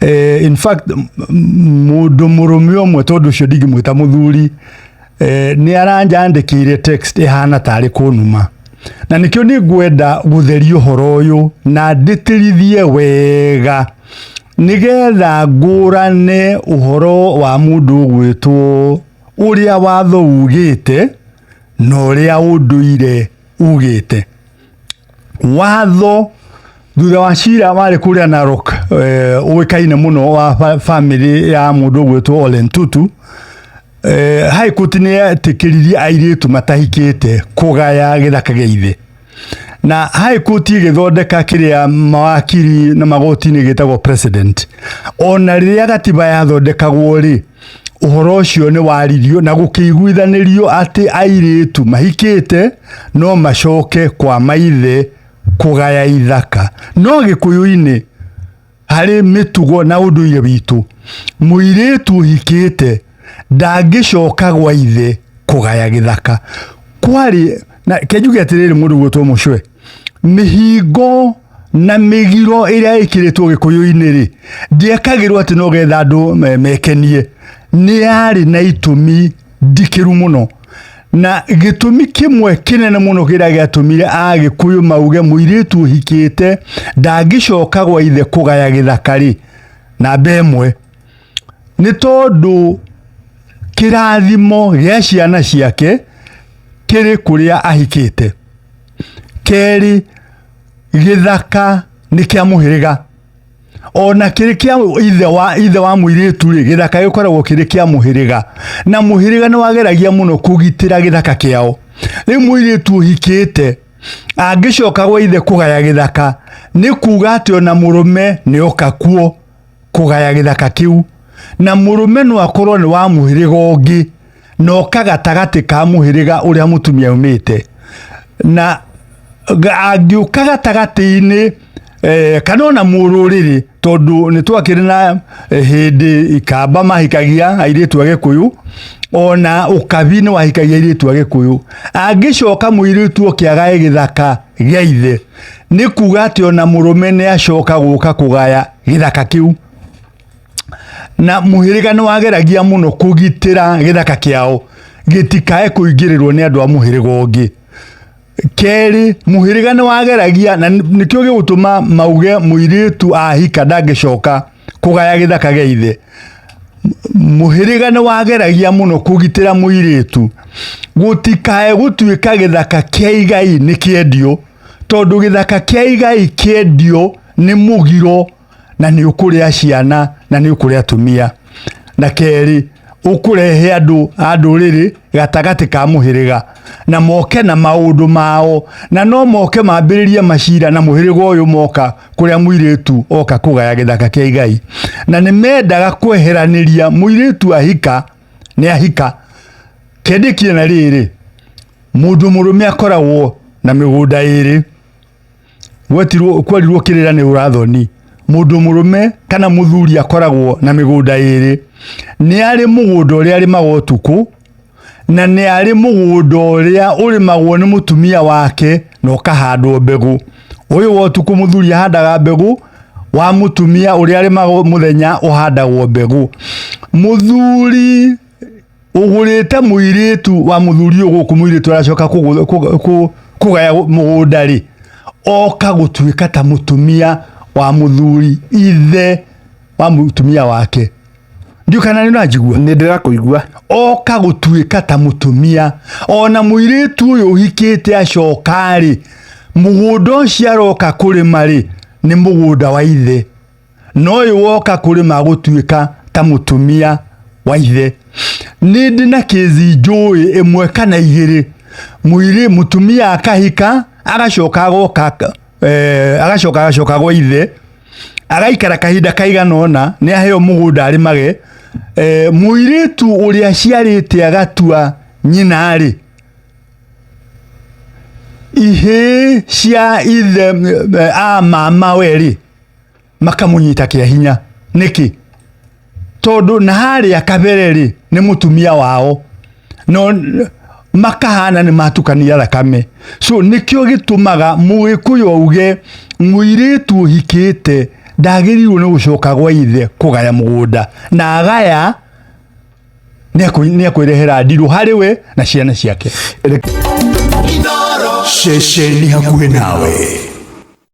In fact, mũndũ mũrũme ũmwe, tondũ ũcio ndingĩmwĩta mũthuri, nĩ aranjandĩkĩire text ĩhana tarĩ kũnuma, na nĩkĩo nĩ ngwenda gũtheria ũhoro ũyũ na ndĩtĩrithie wega nĩgetha ngũrane ũhoro wa mũndũ ũgwĩtwo ũrĩa watho ugĩte na ũrĩa ũndũire ugĩte. Watho thutha wa cira warĩ kũrĩa Narok, ũĩkaine mũno wa family ya mũndũ ũgwĩtwo Ole Ntutu, High Court nĩ yetĩkĩririe airĩtu matahikĩte kũgaya gĩthaka gĩa ithe, na High Court ĩgĩthondeka kĩrĩa mawakiri na magoti-inĩ gĩtagwo precedent. Ona rĩrĩa gatiba yathondekagwo rĩ, ũhoro ũcio nĩ waririo na gũkĩiguithanĩrio atĩ airĩtu mahikĩte no macoke kwa maithe kũgaya ithaka. No Gĩkũyũ-inĩ, harĩ mĩtugo na ũndũire witũ, mũirĩtu ũhikĩte ndangĩcoka gwa ithe kũgaya gĩthaka. Kwarĩ na kenjuge atĩrĩrĩ, mũndũ gwĩtwo mũcwe, mĩhingo na mĩgiro ĩrĩa ĩkĩrĩtwo Gĩkũyũ-inĩ rĩ, ndĩekagĩrwo atĩ no getha andũ mekenie. Nĩ yarĩ na itũmi ndikĩru mũno, na gĩtũmi kĩmwe kĩnene mũno kĩrĩa gĩatũmire Agĩkũyũ mauge mũirĩtu ũhikĩte ndangĩcoka gwa ithe kũgaya gĩthaka rĩ, namba ĩmwe nĩ tondũ kĩrathimo gĩa ciana ciake kĩrĩ kũrĩa ahikĩte. Kerĩ, gĩthaka nĩ kĩa mũhĩrĩga, ona kĩrĩ kĩa ithe wa mũirĩtu rĩ, gĩthaka gĩkoragwo kĩrĩ kĩa mũhĩrĩga, na mũhĩrĩga nĩ wageragia mũno kũgitĩra gĩthaka kĩao. Rĩu mũirĩtu ũhikĩte angĩcoka gwa ithe kũgaya gĩthaka, nĩ kuga atĩ ona mũrũme nĩ oka kuo kũgaya gĩthaka kĩu, na mũrũme no akorwo nĩ wa mũhĩrĩga ũngĩ na oka gatagatĩ ka mũhĩrĩga ũrĩa mũtumia aumĩte, na angĩũka gatagatĩ-inĩ, kana ona mũrũrĩrĩ, tondũ nĩ twakĩrĩ na hĩndĩ Ikamba mahikagia airĩtu a Gĩkũyũ, ona Ũkabi nĩ wahikagia airĩtu a Gĩkũyũ. Angĩcoka mũirĩtu oke agae gĩthaka gĩa ithe, nĩ kuga atĩ ona mũrũme nĩ acoka gũka kũgaya gĩthaka kĩu, na mũhĩrĩga nĩ wageragia mũno kũgitĩra gĩthaka kĩao gĩtikae kũingĩrĩrwo nĩ andũ a mũhĩrĩga ũngĩ. Kerĩ, mũhĩrĩga nĩ wageragia, na nĩkĩo gĩgũtũma mauge mũirĩtu ahika ndangĩcoka kũgaya gĩthaka gĩa ithe, mũhĩrĩga nĩ wageragia mũno kũgitĩra mũirĩtu gũtikae gũtuĩka gĩthaka kĩa igai nĩ kĩendio, tondũ gĩthaka kĩa igai kĩendio nĩ mũgiro, na nĩ ũkũrĩa ciana na nĩ ũkũrĩa atumia, na kerĩ, ũkũrehe andũ a ndũrĩrĩ gatagatĩ ka mũhĩrĩga na moke na maũndũ mao, na no moke mambĩrĩrie macira na mũhĩrĩga ũyũ moka kũrĩa mũirĩtu oka kũgaya gĩthaka kĩa igai. Na nĩ mendaga kweheranĩria mũirĩtu ahika nĩ ahika. Kendĩkie na rĩrĩ, mũndũ mũrũme akoragwo na mĩgũnda ĩrĩ. Gwetirwo kwerirwo kĩrĩra nĩ ũrathoni. Mũndũ mũrũme kana mũthuri akoragwo na mĩgũnda ĩrĩ. Nĩ arĩ mũgũnda ũrĩa arĩmaga ũtukũ, na nĩ arĩ mũgũnda ũrĩa ũrĩmagwo nĩ mũtumia wake na ũkahandwo mbegũ. Ũyũ wa ũtukũ mũthuri ahandaga mbegũ, wa mũtumia ũrĩa arĩmaga mũthenya ũhandagwo mbegũ. Mũthuri ũgũrĩte mũirĩtu wa mũthuri ũyũ gũkũ, mũirĩtu aracoka kũgaya mũgũnda rĩ, oka gũtuĩka ta mũtumia wa mũthuri, ithe wa mũtumia wake. Ndiũ kana nĩ ũranjigua? Nĩ ndĩrakũigua. Oka gũtuĩka ta mũtumia. Ona mũirĩtu ũyũ ũhikĩte acoka rĩ, mũgũnda ũcio aroka kũrĩma rĩ, nĩ mũgũnda wa ithe, na ũyũ woka kũrĩma gũtuĩka ta mũtumia wa ithe. Nĩ ndĩ na kĩzi njũĩ ĩmwe kana igĩrĩ, mũirĩ mũtumia akahika, agacoka agoka, agacoka gwa ithe, agaikara kahinda kaigana ũna, nĩ aheo mũgũnda arĩmage. Mũirĩtu ũrĩa aciarĩte agatua nyina rĩ, ihĩĩ cia ithe, a mama we rĩ, makamũnyita kĩa hinya. Nĩkĩ? Tondũ na harĩa kabere rĩ, nĩ mũtumia wao, no makahana nĩ matukania thakame. So nĩkĩo gĩtũmaga Mũgĩkũyũ auge mũirĩtu ũhikĩte Ndagĩrĩirwo nĩ gũcoka gwa ithe kũgaya mũgũnda, na agaya nĩ ekwĩrehera ndirũ harĩ we na ciana ciake. Ceceni hakuhĩ nawe.